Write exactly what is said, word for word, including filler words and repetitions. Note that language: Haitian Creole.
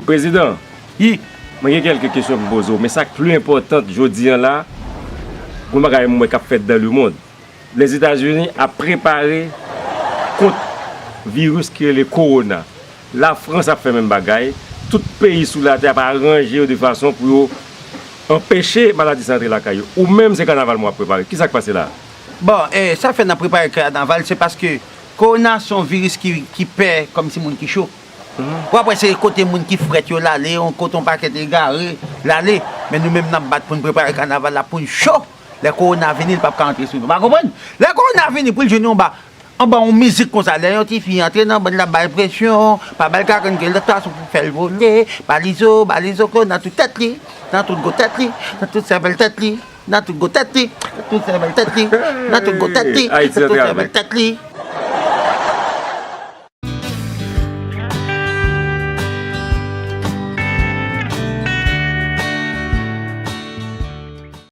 Prezidan, Wi. Mwen gen kèlke kesyon pou m poze w, men sa k pli enpòtan jodi an la, gon bagay m wè k ap fèt dan lemond. Lèzetazini ap prepare kont viris ki rele kowona. Lafrans ap fè menm bagay. Tout peyi sou latè ap aranje yo de fason pou yo anpeche maladi sa antre lakay yo. Ou menm se kanaval mwen ap prepare. Kisa k pase la? Bon, eh, sa fè n ap prepare kanaval, se paske kowona se yon viris ki, ki pè kòmsi moun ki cho. Ou ap wè se kote moun ki frèt yo l ale, yon kote yon pakèt egare l ale. Men nou menm n ap bat pou n prepare kanaval la pou n cho. Lè kowona vini, l p ap ka antre sou nou. Ou pa konprann? Lè kowona vini, pou l jwenn nou anba, anba yon mizik konsa, lè yon tifi antre nan bann la, ba l presyon, pa ba l kakann, gen lòt fason pou fè l vole, balizo, balizo, kowona tout tèt li, nan tout gwo tèt li, nan tout sèvèl tèt li, nan tout gwo tèt li, nan tout sèvèl tèt li, nan tout gwo tèt li, Ayiti nan tout antre avè. Sèvèl tèt li.